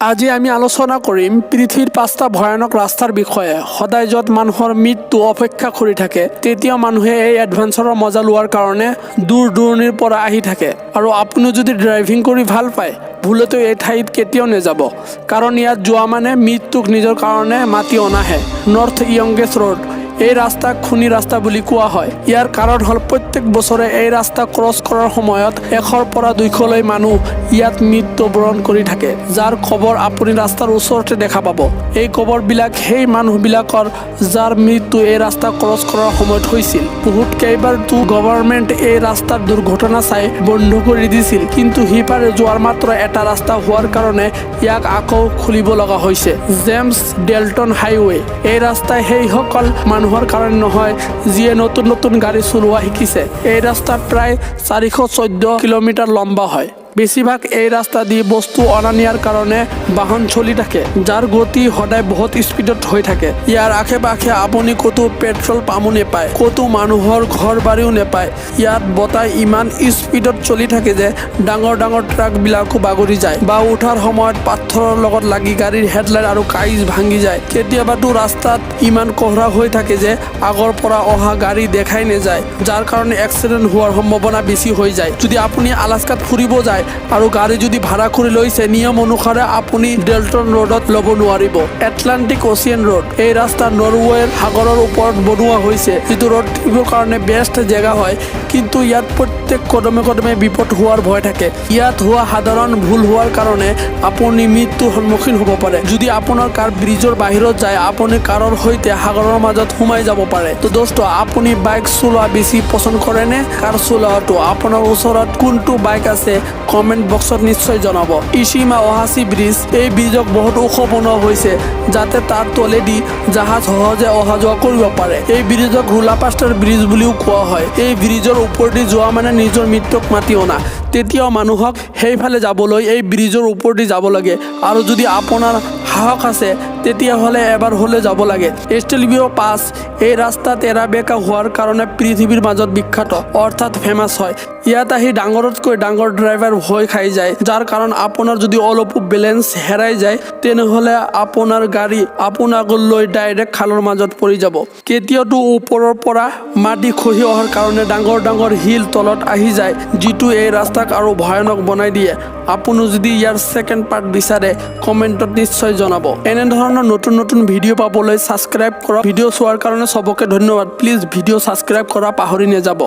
আজি আমি আলোচনা কৰিম পৃথিৱীৰ পাঁচটা ভয়ানক ৰাস্তাৰ বিষয়ে, সদায় য'ত মানুহৰ মৃত্যু অপেক্ষা কৰি থাকে। তেতিয়া মানুহে এই এডভেঞ্চাৰৰ মজা লোৱাৰ কাৰণে দূৰ দূৰণিৰ পৰা আহি থাকে। আৰু আপুনিও যদি ড্ৰাইভিং কৰি ভাল পায়, ভুলতো এই ঠাইত কেতিয়াও নেযাব, কাৰণ ইয়াত যোৱা মানে মৃত্যুক নিজৰ কাৰণে মাতি অনাহে। North য়ংগেষ্ট road. এই ৰাস্তাক খুনী ৰাস্তা বুলি কোৱা হয়। ইয়াৰ কাৰণ হ'ল, প্ৰত্যেক বছৰে এই ৰাস্তা ক্ৰছ কৰাৰ সময়ত 100ৰ পৰা 200লৈ মানুহ ইয়াত মৃত্যুবৰণ কৰি থাকে, যাৰ কবৰ আপুনি ৰাস্তাৰ ওচৰতে দেখা পাব। এই কবৰবিলাক সেই মানুহবিলাকৰ, যাৰ মৃত্যু এই ৰাস্তা ক্ৰছ কৰাৰ সময়ত হৈছিল। বহুত কেইবাৰতো গভৰ্ণমেণ্ট এই ৰাস্তাৰ দুৰ্ঘটনা চাই বন্ধ কৰি দিছিল, কিন্তু সিপাৰে যোৱাৰ মাত্ৰ এটা ৰাস্তা হোৱাৰ কাৰণে ইয়াক আকৌ খুলিব লগা হৈছে। James Dalton highway. এই ৰাস্তাই সেইসকল মানুহৰ কাৰণে নহয়, যিয়ে নতুন নতুন গাড়ী চলোৱা শিকিছে। এই ৰাস্তা প্ৰায় 414 কিলোমিটাৰ লম্বা হয়। বেছিভাগ এই ৰাস্তা দি বস্তু অনা নিয়াৰ কাৰণে বাহন চলি থাকে, যাৰ গতি সদায় বহুত স্পীডত হৈ থাকে। ইয়াৰ আশে পাশে আপুনি ক'তো পেট্ৰল পাম্পো নেপায়, ক'তো মানুহৰ ঘৰ বাৰীও নেপায়। ইয়াত বতাহ ইমান স্পীডত চলি থাকে যে ডাঙৰ ডাঙৰ ট্ৰাকবিলাকো বাগৰি যায় বা উঠাৰ সময়ত পাথৰৰ লগত লাগি গাড়ীৰ হেডলাইট আৰু কাঁইচ ভাঙি যায়। কেতিয়াবাতো ৰাস্তাত ইমান কোহৰা হৈ থাকে যে আগৰ পৰা অহা গাড়ী দেখাই নাযায়, যাৰ কাৰণে এক্সিডেণ্ট হোৱাৰ সম্ভাৱনা বেছি হৈ যায়। যদি আপুনি আলাস্কাত ফুৰিব যায় আৰু গাড়ী যদি ভাড়া কৰি লৈছে, নিয়ম অনুসাৰে আপুনি ডেল্টন ৰোডত ল'ব নোৱাৰিব। এটলাণ্টিক অচিয়ান ৰোড। এই ৰাস্তা নৰৱেৰ সাগৰৰ ওপৰত বনোৱা হৈছে, যিটো ৰোড ট্ৰিপৰ কাৰণে বেষ্ট জেগা হয়। কিন্তু ইয়াত প্ৰত্যেক কদমে কদমে বিপদ হোৱাৰ ভয় থাকে। ইয়াত হোৱা সাধাৰণ ভুল হোৱাৰ কাৰণে আপুনি মৃত্যুৰ সন্মুখীন হ'ব পাৰে। যদি আপোনাৰ কাৰ ব্ৰিজৰ বাহিৰত যায়, আপুনি কাৰৰ সৈতে সাগৰৰ মাজত সোমাই যাব পাৰে। তো দোস্ত, আপুনি বাইক চলোৱা বেছি পচন্দ কৰেনে কাৰ চলোৱাটো? আপোনাৰ ওচৰত কোনটো বাইক আছে, কমেণ্ট বক্সত নিশ্চয় জনাব। ইচিমা অহাচি ব্ৰিজ। এই ব্ৰিজক বহুত ওখ বনোৱা হৈছে, যাতে তাৰ তলেদি জাহাজ সহজে অহা যোৱা কৰিব পাৰে। এই ব্ৰিজক ৰোলাৰ ব্ৰিজ বুলিও কোৱা হয়। এই ব্ৰিজৰ ওপৰেদি যোৱা মানে নিজৰ মৃত্যুক মাতি অনা। তেতিয়াও মানুহক সেইফালে যাবলৈ এই ব্ৰিজৰ ওপৰেদি যাব লাগে। আৰু যদি আপোনাৰ সাহস আছে, তেতিয়াহ'লে এবাৰ হ'লে যাব লাগে। ষ্টেলভিঅ' পাছ। এই ৰাস্তা তেৰা বেঁকা হোৱাৰ কাৰণে পৃথিৱীৰ মাজত বিখ্যাত, অৰ্থাৎ ফেমাছ হয়। ইয়াত আহি ডাঙৰতকৈ ডাঙৰ ড্ৰাইভাৰ ভয় খাই যায়, যাৰ কাৰণ আপোনাৰ যদি অলপো বেলেঞ্চ হেৰাই যায়, তেনেহ'লে আপোনাৰ গাড়ী আপোনাক লৈ ডাইৰেক্ট খালৰ মাজত পৰি যাব। কেতিয়াতো ওপৰৰ পৰা মাটি খহি অহাৰ কাৰণে ডাঙৰ ডাঙৰ শিল তলত আহি যায়, যিটো এই ৰাস্তাক আৰু ভয়ানক বনাই দিয়ে। আপুনি যদি ইয়াৰ ছেকেণ্ড পাৰ্ট বিচাৰে, কমেণ্টত নিশ্চয় জনাব। এনেধৰণৰ নতুন নতুন ভিডিঅ' পাবলৈ ছাবস্ক্ৰাইব কৰক। ভিডিঅ' চোৱাৰ কাৰণে চবকে ধন্যবাদ। প্লিজ ভিডিঅ' ছাবস্ক্ৰাইব কৰা পাহৰি নাযাব।